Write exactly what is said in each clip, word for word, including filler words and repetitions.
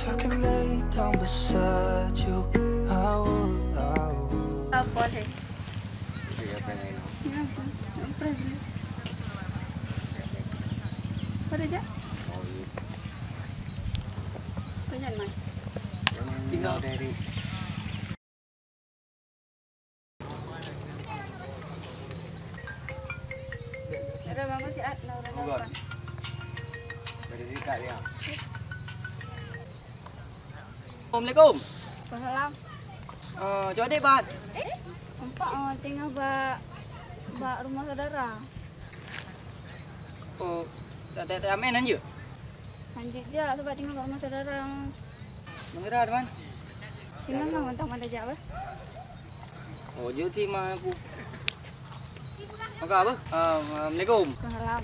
If I can lay down beside you, I would, I would. Apa sih? Iya, apa yang lain? Iya, apa? Apa sih? Apa aja? Oh, iya. Apa aja, Mas? Tinggal dari Ada mama siat, nah, orang Enggak. Apa? Dari dekat ya. Assalamualaikum. Waalaikumsalam. Eh, cok dek, Bat. Eh, nampak, oh, tengah bak, bak rumah saudara. Oh, tak, tak, tak aman aja? Lanjut je, sebab tengah bak rumah saudara. Mengira, teman. Tengah lah, mentang mana jak, bah? Oh, jeuet si ma aku. Maka apa? Ah, Assalamualaikum. Waalaikumsalam.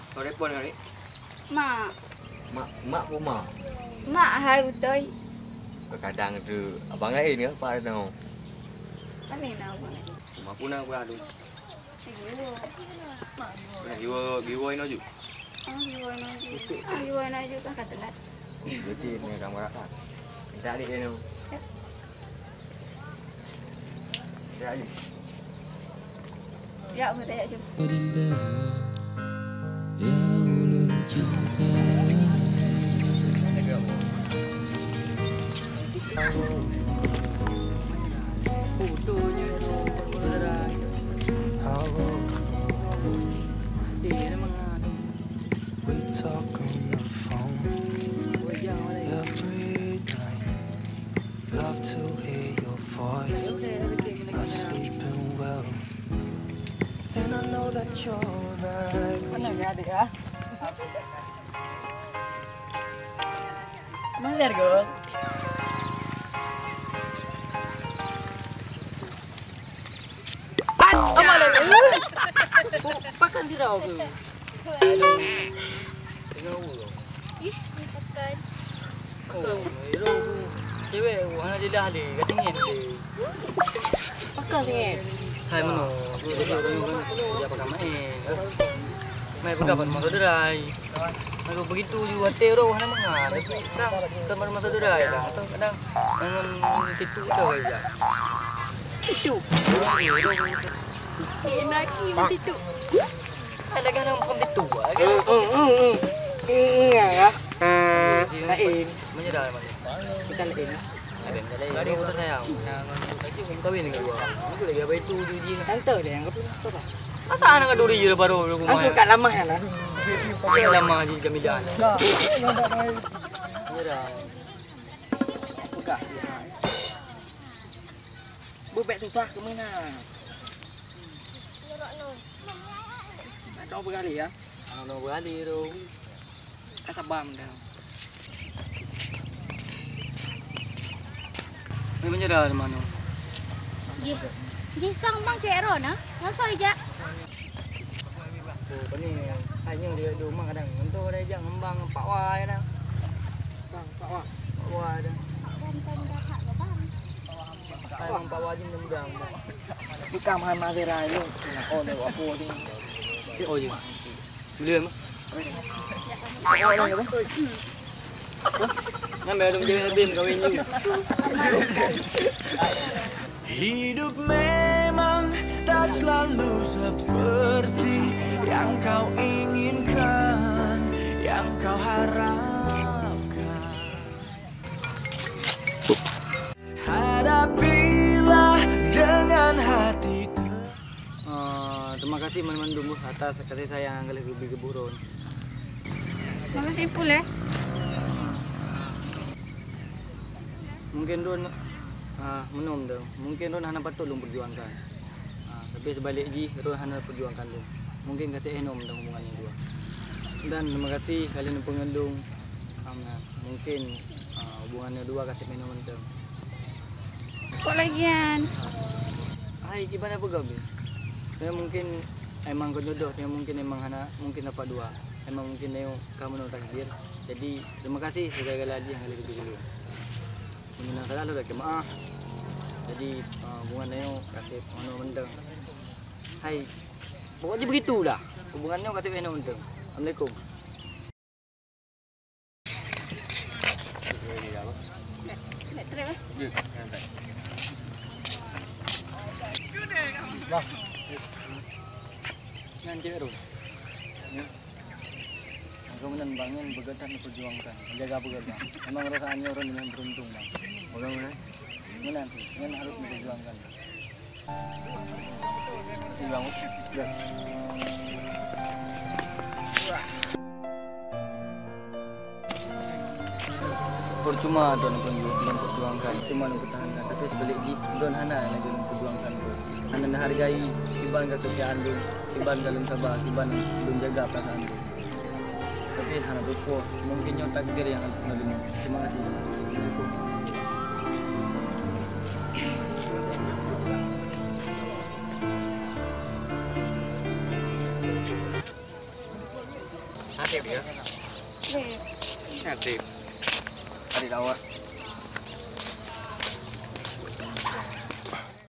Kau telepon kali? Mak. Mak, mak pun mak. Mak hai beutôi. Kadang tu abang lain ke apa tahu? Mana nak abang lain? Mak pun nak beradu. Giwo. Nah, giwo, giwo ino ju. Ah, giwo ino ju. Ah, giwo ino ju kan kata lat. Jadi ni orang berapa? Tidak ada dia tu. Tidak ada. Ya, boleh ya, jom. We talk on the phone every night. Love to hear your voice. Not sleeping well. And I know that you're right. Mana dia, adik, ya? Mana dia, Gol? Pakan sirau ke? Ih, ni pakan. Cewek, wah, hana lidah deh, kat sini deh. Pakan sini. Hai, mano? Aku tak tahu kan. Dia pakai main. Main pegang pada masa derai. Aku begitu juga, hati roh hana mangat. Tapi kan, kan pada masa derai dah. Atau kadang dengan situ tu aja. Situ. Eh, lagi situ. Hai, lagi ada bukan situ. Lagi ada bukan situ. Iya, ya. Lain. Menyerah, Mak. Bukan lain. Lain, lain. Ada urusan sayang. Kawin dengan dua. Itu lagi apa itu, Juji? Tante dia yang kepala. Masa anak duri je baru lu. Aku kat lama ya lah. Dia lama je jaminan. Menyerah. Pegang. Bubek susah ke mana? Nak dong bergali ya? Nak dong bergali tu. Kan sabar dah. Ni menyerah di mana? Jih. Jih sang bang cek ro na. Ngasoi jak. Oh, bani. Hai nyoe di, di rumah kadang. Entu ada jak ngembang Pak Wai dah. Bang, Pak Wai. Pak Wai dah. Pak Wai bukan dah hak ke bang? Hai bang Pak Wai jin muda. Bukan mahal mahal raya. Oh, ni apa ni? Oh, je. Boleh mah. Ngambil dong jadi Nadim kawin you. Hidup memang tak selalu seperti yang kau inginkan, yang kau harapkan. Hadapilah dengan hati ter- Ah, terima kasih mandum-mandum atas kasih sayang nyang ka lheueh geubri keu buet droen. Makasih pula. Mungkin droen, ah, meunoe mantong. Mungkin droen hana patut lôn peujuangkan. Ah, tapi seubalek jih, droen hana peujuangkan lôn. Mungkin ka teuéh noe mantong hubungan nyang dua. Dan terima kasih ka lheueh neupeungandong. Mungkin, ah, hubungan nyang dua ka teuéh noe mantong. Kok lagian? Hai, kiban peugah beh. Saya mungkin emang kon jodoh, saya mungkin emang hana, mungkin dapat dua. Emang mungkin nyoe ka meunoe takdir. Jadi, terima kasih segala-gala jih nyang ka lheueh geubri keu lôn. Meunyoe na salah, lôn lakèe meu'ah. Jadi, ah, hubungan nyoe ka sép meunoe mantong. Hai. Pokok jih begitu dah. Hubungan nyoe ka sibeh na untông. Assalamualaikum. Bang. Nyan cewek tu. Ya. Aku meunan bang nyan beugöt that neupeurjuangkan, menjaga beugöt bang. Memang rasa nyoe ureueng nyang beruntung bang. Bagaimana? Meunan, nyan harus neupeurjuangkan. Percuma droe lôn perjuangkan, percuma lôn pertahankan, tapi seubalik jih droe hana lagèe lôn perjuangkan droe. Hana neuhargai kiban keusetiaan droe, kiban ka lôn saba, kiban lôn jaga peurasaan droe. Tapi hana teupeue, mungkin nyoe takdir nyang harus neudeungoe. Terima kasih. Assalamualaikum. Aktif ya? Aktif. Aktif lawas.